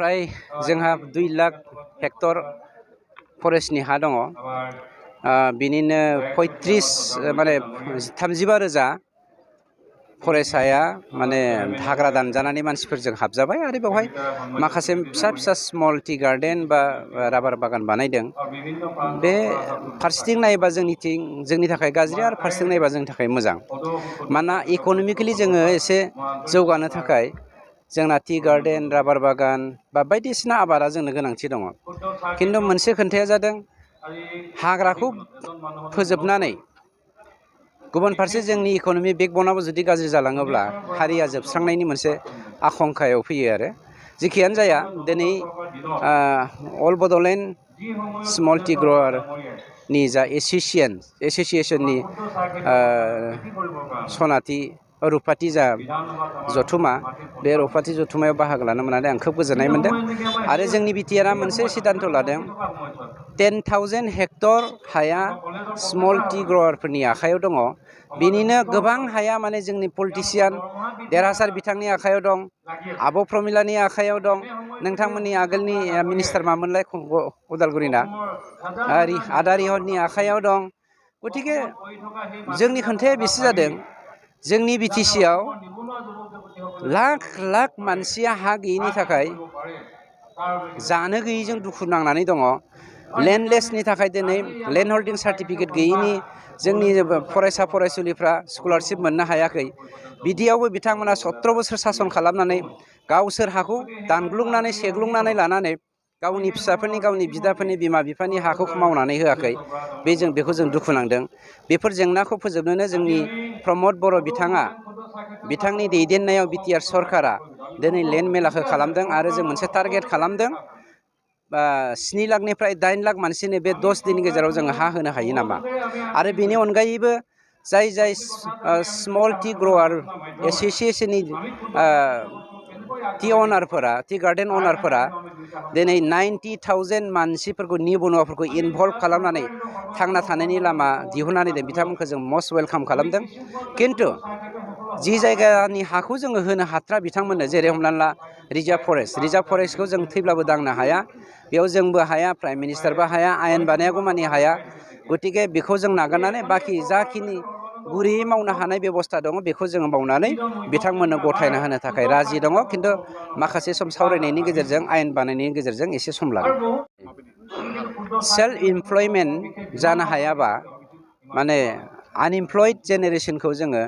प्राय जोंहा 2 लाख हेक्टर फरेस्टनि हा दङ। बिनिनो 35 माने 35,000 फरेस्टआ माने हाग्रा दानजानानै मानसिफोरजों हाबजाबाय आरो बेवहाय माखासे फिसा फिसा स्मल टी गार्डेन बा राबार बागान बानायदों। बे फारसेथिं नायोबा जोंनि थाखाय गाज्रि आरो फारसेथिं नायोबा जोंनि थाखाय मोजां। मानोना इक'नमिकेलि जोङो एसे जौगानो थाखाय जोंना टी गार्डेन राबार बागान बा बायदिसिना आबादा जोंनो गोनांथि दङ। खिन्थु मोनसे खोथाया जादों हाग्राखौ फोजोबनानै गुबुन फारसे जोंनि इक'नमि बेकबनाबो जुदि गाज्रि जालाङोब्ला हारिया जोबस्रांनायनि मोनसे आखंखायाव फैयो आरो जेखियानो जाया दिनै अल बड'लेण्ड स्मल टी ग्र'वारनि जा एस'सिएशननि सनाथि रुपाथि जा जथुमा बे रुपाथि जथुमायाव बाहागो लानो मोननानै आं खोब गोजोननाय मोनदों। आरो जोंनि बिटिआरआ मोनसे सिद्धान्त लादों 10,000 हेक्टर हाया स्मल टी ग्र'वारफोरनि आखायाव दङ। बिनिनो गोबां हाया माने जोंनि पलिटिसियान देरहासार बिथांनि आखायाव दं, आब' प्रमिलानि आखायाव दं, नोंथांमोननि आगोलनि मिनिस्टार मामोनलाय उदालगुरिना आदा रिहननि आखायाव दं। गतिके जोंनि खोथाया बेसो जादों जोंनि बिटिसिआव लाख लाख मानसिया हा गैयिनि थाखाय जानो गैयिजों दुखु नांनानै दङ। लेन्डलेसनि थाखाय दिनै लेन्ड हल्डिं सार्टिफिकेट गैयिनि जोंनि फरायसा फरायसुलिफ्रा स्कलारशिप मोननो हायाखै। बिदियावबो बिथांमोना 17 बोसोर सासन खालामनानै गावसोर हाखौ दानग्लुंनानै सेग्लुंनानै लानानै गावनि फिसाफोरनि गावनि बिदाफोरनि बिमा बिफानि हाखौ मावनानै होआखै। बेखौ जों दुखु नांदों। बेफोर जेंनाखौ फोजोबनोनो जोंनि प्रमद बर' बिथाङा बिथांनि दैदेननायाव बिटिआर सरकारा दिनै लेन्ड मेलाखौ खालामदों आरो जों मोनसे टारगेट खालामदों 7 लाखनिफ्राय 8 लाख मानसिनो बे 10 दिननि गेजेराव जोङो हा होनो हायो नामा। आरो बेनि अनगायैबो जाय स्मल टी ग्र'वार एस'सिएशननि टी गार्डेन अनारफोरा दिनै 90,000 मानसिफोरखौ निबनुवाफोरखौ इनभल्भ खालामनानै थांना थानायनि लामा दिहुननानै दोन बिथांमोनखौ जों मस्ट वेलकाम खालामदों। खिन्थु जि जायगानि हाखौ जोङो होनो हाथ्रा बिथांमोननो, जेरै हमनानै ला रिजार्भ फरेस्टखौ जों थैब्लाबो दांनो हाया, बेयाव जोंबो हाया, प्राइम मिनिस्टारबो हाया, आयेन बानायागौमानि हाया। गतिके बेखौ जों नागारनानै बाखि जाखिनि गुरैयै मावनो हानाय बेबस्था दङ बेखौ जोङो मावनानै बिथांमोननो गथायना होनो थाखाय राजि दङ। खिन्थु माखासे सम सावरायनायनि गेजेरजों आयेन बानायनायनि गेजेरजों एसे सम लागोन। सेल्फ इमप्लयमेन्ट जानो हायाबा माने आनइमप्लयड जेनेरेसनखौ जोङो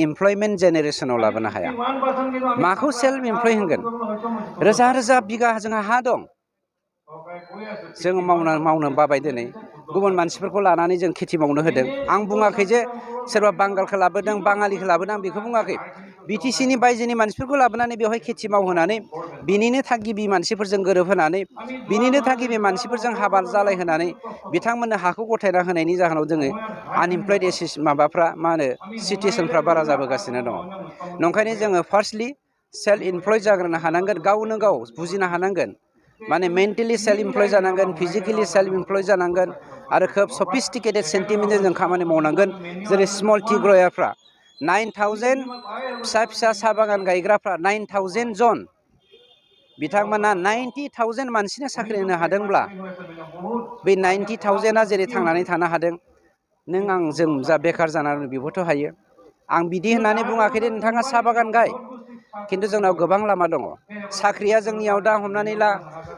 इमप्लयमेन्ट जेनेरेसनाव लाबोनो हाया। माखौ सेल्फ इमप्लय होनगोन? रोजा रोजा बिगा जोंहा हा दं, जोङो मावनो बाबाय। दिनै गुबुन मानसिफोरखौ लानानै जों खेथि मावनो होदों। आं बुङाखै जे सोरबा बांगालखौ लाबोदों, बाङालिखौ लाबोदों, आं बेखौ बुङाखै। बिटिसिनि बायजोनि मानसिफोरखौ लाबोनानै बेवहाय खेथि मावहोनानै बिनिनो थागिबि मानसिफोरजों गोरोबहोनानै बिनिनो थागिबि मानसिफोरजों हाबा जालायहोनानै बिथांमोननो हाखौ गथायना होनायनि जाहोनाव जोङो आनइमप्लयड सिटुएसनफ्रा बारा जाबोगासिनो दङ। नंखायनो जोङो फार्स्टलि सेल्फ इमप्लयड जाग्रोनो हानांगोन, गावनो गाव बुजिनो हानांगोन। माने मेन्टेलि सेल्फ इमप्लय जानांगोन, फिजिकेलि सेल्फ इमप्लय जानांगोन आरो खोब सफिस्टिकेटेड सेन्टिमेन्टजों जों खामानि मावनांगोन। जेरै स्मल टी ग्र'वारफ्रा 9,000 फिसा फिसा साहा बागान गायग्राफ्रा 9,000 जन, बिथांमोना 90,000 मानसिनो साख्रि होनो हादोंब्ला बे 90,000आ जेरै थांनानै थानो हादों, नों आं जों जा बेखार जानानै बेबोथ' हायो। आं बिदि होननानै बुङाखै दे नोंथाङा साहा बागान गाय, खिन्थु जोंनाव गोबां लामा दङ। साख्रिया जोंनियाव दा हमनानै ला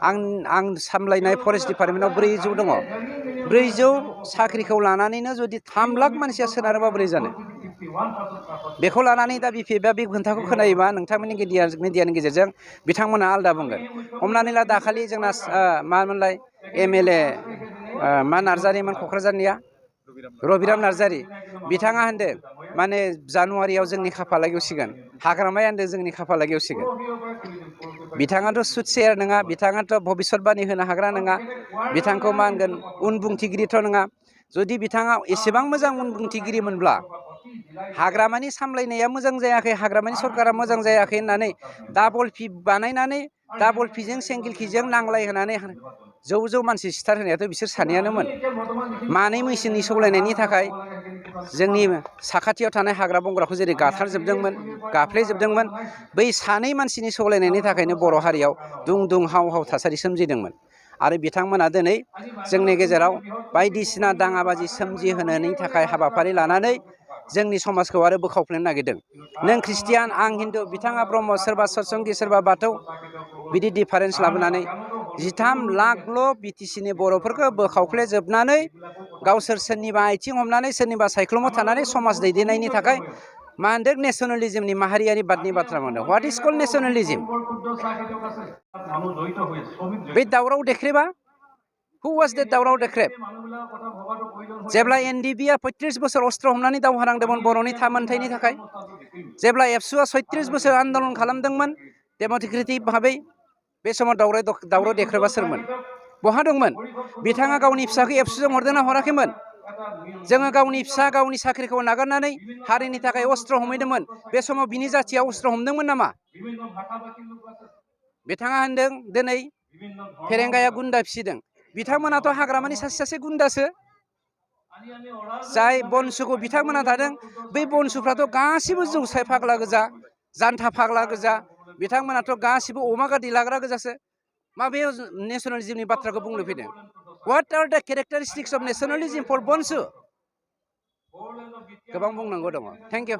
आं सामलायनाय फरेस्ट डिपार्टमेन्टआव 400 दङ। 400 साख्रिखौ लानानैनो जुदि 3 लाख मानसिया सोनारोबा बोरै जानो? बेखौ लानानै दा बिपिएफआ बे खोथाखौ खोनायोबा नोंथांमोननि मिडियानि गेजेरजों बिथांमोना आलादा बुंगोन। हमनानै ला दाखालि जोंना मामोनलाय MLA मा नार्जारिमोन क'क्राझारनिया, रबिराम नार्जारि, बिथाङा होनदों माने जानुवारियाव जोंनि खाफाला गेवसिगोन, हाग्रामाया होनदों जोंनि खाफाला गेवसिगोन। बिथाङाथ' सुटसेयार नङा, बिथाङाथ' भबिसतबाणी होनो हाग्रा नङा, बिथांखौ मा होनगोन उनबुंथिगिरिथ' नङा। जुदि बिथाङा एसेबां मोजां उनबुंथिगिरिमोनब्ला हाग्रामानि सामलायनाया मोजां जायाखै, हाग्रामानि सरकारा मोजां जायाखै होननानै डाबल फि बानायनानै डाबल फिजों सिंगेल फिजों नांलाय होनानै जौ मानसि सिथार होनायाथ' बिसोर सानैयानोमोन। मानै मैसोनि सौलायनायनि थाखाय जोंनि साखाथियाव थानाय हाग्रा बंग्राखौ जेरै गाथारजोबदोंमोन गाफ्लेजोबदोंमोन बै सानै मानसिनि सौलायनायनि थाखायनो बर' हारियाव दुं दुं हाव हाव थासारि सोमजिदोंमोन आरो बिथांमोना दिनै जोंनि गेजेराव बायदिसिना दाङाबाजि सोमजिहोनायनि थाखाय हाबाफारि लानानै जोंनि समाजखौ आरो बोखावफ्लेनो नागिरदों नों ख्रिस्टियान आं हिन्दु बिथाङा ब्रह्म सोरबा सतसंगि सोरबा बाथौ बिदि डिफारेन्स लाबोनानै 13 लाखल' बिटिसिनि बर'फोरखौ बोखावफ्लेजोबनानै गावसोर सोरनिबा आथिं हमनानै सोरनिबा सायख्लुमाव थानानै समाज दैदेननायनि थाखाय मा होनदों नेसनेलिज्मनि माहारियारि बादनि बाथ्रा मोनदों व्हाट इज कल्ड नेसनेलिज्म बे दावराव देख्रेबा हु वाज दैट दावराव देख्रेब जेब्ला एनडिबिआ 35 बोसोर अस्त्र हमनानै दावहा नांदोंमोन बर'नि थामोनथायनि थाखाय जेब्ला एबसुआ 36 बोसोर आन्दलन खालामदोंमोन डेम'क्रेटिक भाबै बे समाव दावराव देख्रेबा सोरमोन बहा दंमोन बिथाङा गावनि फिसाखौ एबसुजों हरदोंना हराखैमोन जोङो गावनि फिसा गावनि साख्रिखौ नागारनानै हारिनि थाखाय अस्त्र हमहैदोंमोन बे समाव बिनि जाथिया अस्त्र हमदोंमोन नामा बिथाङा होनदों दिनै फेरेंगाया गुन्दा फिसिदों बिथांमोनाथ' हाग्रामानि सासे सासे गुन्दासो जाय बनसुखौ बिथांमोना थादों बै बनसुफ्राथ' गासिबो जौसाय फाग्ला गोजा जानथा फाग्ला गोजा बिथांमोनाथ' गासिबो अमा गादै लाग्रा गोजासो माबे नेसनेलिज्मनि बाथ्राखौ बुंनो फैदों व्हाट आर द केरेक्टारिस्टिक्स अफ नेसनेलिज्म फर बनसु गोबां बुंनांगौ दङ थेंक इउ